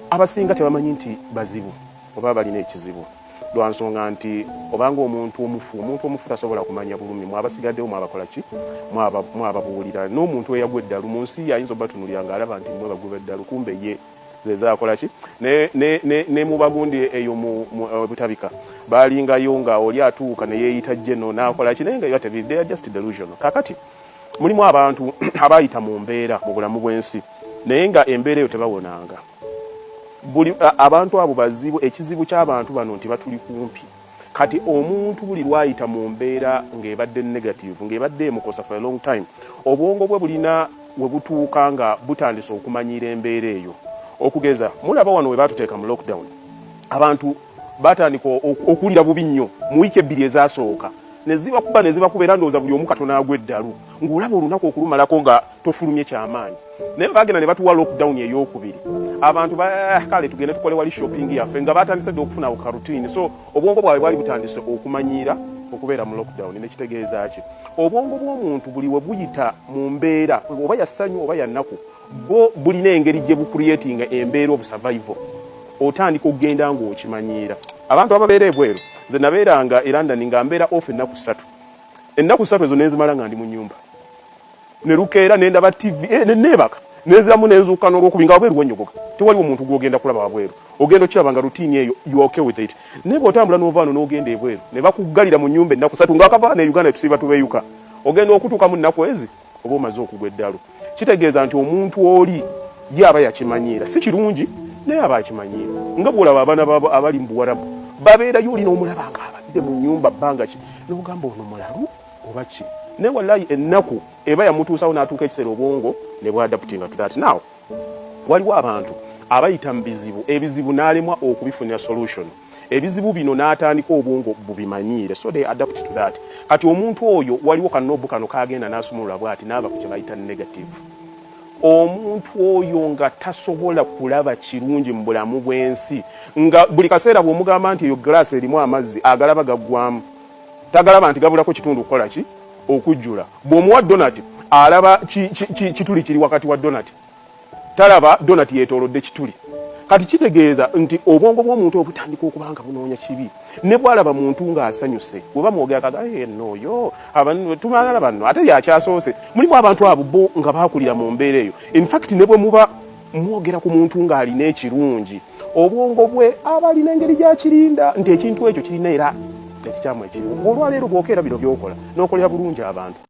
Abasinga tebamanyi nti bazibu oba balina ekizibu, lwa nsonga nti obanga omuntu omufu, omuntu omufu tasobola kumanya bulumi. Mwabasigaddewo mwabakola ki? Mwababuulira. N'omuntu eyagwa eddalu mu nsi ayinza obatunulira ng'alaba nti mmwe bagwe beddalu, kumbe ye zezakola ki? Ne mu bagundi eyo mu Butabika balingayo nga oli atuuka ne yeeyita geno n'akola ki, naye nga eba tebi, they are just delusional. Kakati mulimu abantu abayita mu mbeera mu bulamu bw'ensi, naye nga embeera eyo tebawonanga. Buli abantu abo bazibu. Ekizibu ky'abantu bano nti batuli kumpi. Kati omuntu buli lwayita mu mbeera ng'ebadde negative, ng'ebadde emukosa for a long time, obwongo bwe bulina we butuuka nga butandise okumanyiira embeera eyo. Okugeza, mulaba wano we batuteeka mu lockdown, abantu batandika okuwulira bubi nnyo mu wiiki 2 ezasooka, ne zibakuba ne zibakuba, era ndowooza buli omu katono agwa eddalu, ng'olaba olunaku okulumalako nga tofulumye kyamaanyi. Naye bagenda ne batuwa lockdown eyokubiri, abantu kale tugende tukole wali shopping yaffe, nga batandise dde okufuna ka routine. So obwongo bwabwe bwali butandise okumanyiira okubeera mu lockdown. Nekitegeeza ki? Obwongo bw'omuntu buli we buyita mu mbeera, oba ya ssanyu oba ya nnaku, bwo bulina engeri gye bucreatinga embeera of survival. Otandika okugenda ng'okimanyiira. Abantu ababeera ebweru, nze nabeeranga e London nga mbeera off ennaku 3. Ennaku 3 ezo nenzimala nga ndi mu nyumba, ne lukeera nendaba TV, neneebaka, nenziramu nenzuuka n'olwokubi nga wabweru wenyogoga, tewaliwo muntu gwogenda kulaba wabweru. Ogenda okiraba nga routine eyo, you okay with it. Naye bw'otambula n'ova wano n'ogenda ebweru ne bakuggalira mu nyumba ennaku 3, ng'akava ne Uganda tusiiba tubeeyuka, ogenda okutuuka mu nnaku ezi oba omaze okugwa eddalu. Kitegeeza nti omuntu oli ye aba yakimanyiira. Si kirungi, naye aba akimanyiira. Nga bw'olaba abaana abali mu Buwarabu babeerayo, oli n'omulaba nga abadde mu nyumba bbanga ki, n'ogamba ono mulalu oba ki? Naye wallayi ennaku eba yamutuusawo n'atuuka ekiseera obwongo ne bwadaptinga to that. Now waliwo abantu abayita mu bizibu, ebizibu n'alemwa okubifunira solution. Ebizibu bino n'atandika obwongo bubimanyiire, so they adapt to that. Kati omuntu oyo waliwo kanobu kano kagenda n'asumulula bw'ati n'aba ku kye bayita negative. Omuntu oyo nga tasobola kulaba kirungi mu bulamu bw'ensi, nga buli kaseera bw'omugamba nti eyo glass erimu amazzi, agalaba gaggwamu, tagalaba nti gabulako kitundu kukola ki? Okujjula. Bw'omuwa donut, alaba kituli kiri wakati wa donut, talaba donut yeetoolodde kituli. Kati kitegeeza nti obwongo bw'omuntu obutandika okuba nga bunoonya kibi. Ne bwalaba muntu ng'asanyuse, bwe bamwogera kaga nooyo tumalala banno ate yakyasoose. Mulimu abantu abo bo nga bakulira mu mbeera eyo. In fact, ne bwe muba mwogera ku muntu ng'alina ekirungi, obwongo bwe aba alina engeri gy'akirinda nti ekintu ekyo kirina era ekikyamu ekiriwo. Olwaleero bw'okeera bino by'okola n'okolera bulungi abantu.